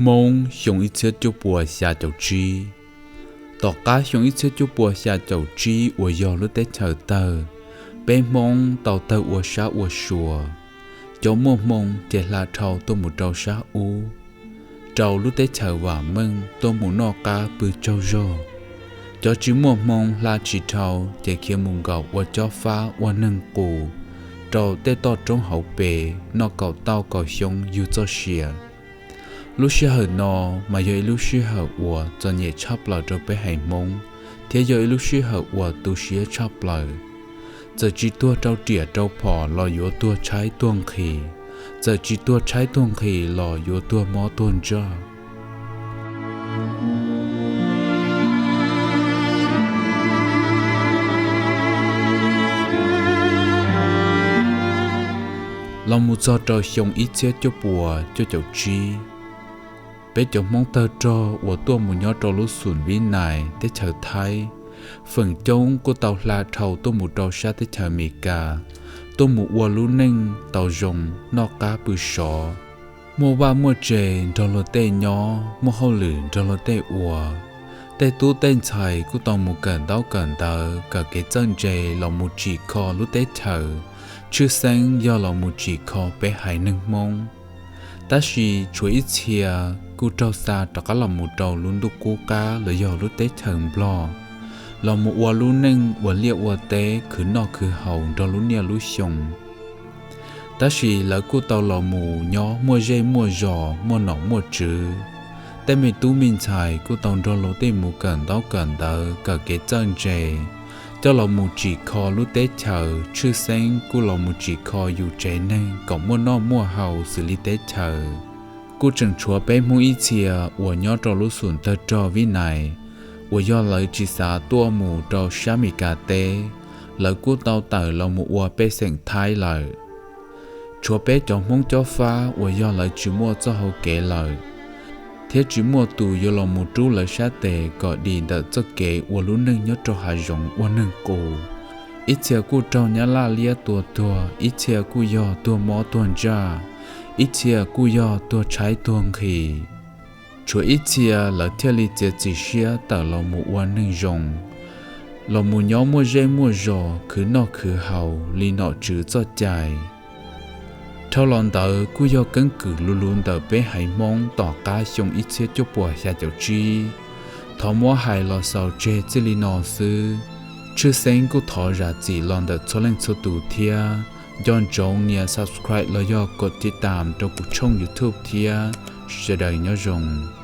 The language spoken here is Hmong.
Hmoob xyoo ib txhiab cuaj puas xya caum tsib. Tom qab xyoo ib txhiab cuaj puas xya caum tsib uas yog lub teb chaws tawg, peb Hmoob tau tawg ua sab ua sua. Cov muaj hmoo ces hla dhau tuaj mus rau sab ub, rau lub teb chaws vam meej tuaj mus noj qab pw tsaug zog. Cov tsis muaj hmoo hla tsis dhau ces khiav mus nkaum ua cob fab ua neeg qus rau tej toj roob hauv pes noj kaum tauj kaum xyoob yug txoj sia. Lub sij hawm no mas yog ib lub sij hawm uas txom nyem tshaj plaws rau peb haiv Hmoob, thiab yog ib lub sij hawm uas tu siab tshaj plaws. Txawm tsis tuag rau riam rau phom los yuav tuag tshaib tuag nqhis, txawm tsis tuag tshaib tuag nqhis los yuav tuag mob tuag ntsaj. Los mus txog rau xyoo ib txhiab cuaj puas cuaj caum tsib, peb cov Hmoob tawg rog uas tuaj mus nyob rau lub xum Vib Nais teb chaws Thaib, feem coob kuj tau hla dhau tuaj mus rau sab teb chaws Amelikas, tuaj mus ua lub neej tau zoo, noj qab pw sov, muaj vaj muaj tse nrog luag tej nyob, muaj hauj lwm nrog luag tej ua. Tej tub tej ntxhais kuj tau mus kawm ntaub kawm ntawv, kawm kev txawj ntse los mus tsim kho lub teb chaws, tshwj xeeb yog los mus tsim kho peb haiv neeg Hmoob. Tab sis tshuav ib txhia kuj raug xa rov qab los mus rau lub ntuj qub qab los yog lub teb chaws Nplog, los mus ua lub neej ua liaj ua teb khwv noj khwv haus nrog lub niaj lub xyoo. Tab sis lawv kuj tau los mus nyob muaj zej muaj zos, muaj nom muaj tswv. Tej me tub me ntxhais kuj tau nrog luag tej mus kawm ntaub kawm ntawv, kawm kev txawj ntse, coj los mus tsim kho lub teb chaws, tshwj xeeb kuj los mus tsim kho yus tsev neeg kom muaj noj muaj haus xws li teb chaws. Kuj tseem tshuav peb Hmoob ib txhia uas nyob rau lub xum tawg rog Vib Nais, uas yog lawv tsis xav tuaj mus rau sab Amelikas teb, lawv kuj tau tawm los mus ua pej xeem Thaib lawm. Tshuav peb cov Hmoob cob fab uas yog lawv tsis muaj txoj hau kev lawm, thiab tsis muaj tus yuav los mus rub lawv sab tes kom dim ntawm txoj kev ua lub neej nyob rau hav zoov ua neeg qus. Ib txhia kuj raug nyab laj liab tua tuag, ib txhia kuj yog tuag mob tuag ntsaj, ib txhia kuj yog tuag tshaib tuag nqhis. Tshuav ib txhia lawv thiaj li txiav txim siab tawm los mus ua neeg zoo, los mus nyob muaj zej muaj zos khwv noj khwv haus li nom tswv txoj cai. Dhau los ntawd kuj yog keeb kwm luv luv ntawm peb haiv Hmoob tom qab xyoo ib txhiab cuaj puas xya caum tsib. Thov muab hais los xaus tseg txij li no xwb. Tshwj xeeb kuj thov zam txim los ntawm txhua leej txhua tus thiab. Nco ntsoov nias subscribe los yog kos tiv tam rau kuv tshooj YouTube thiab. Sawv daws nyob zoo.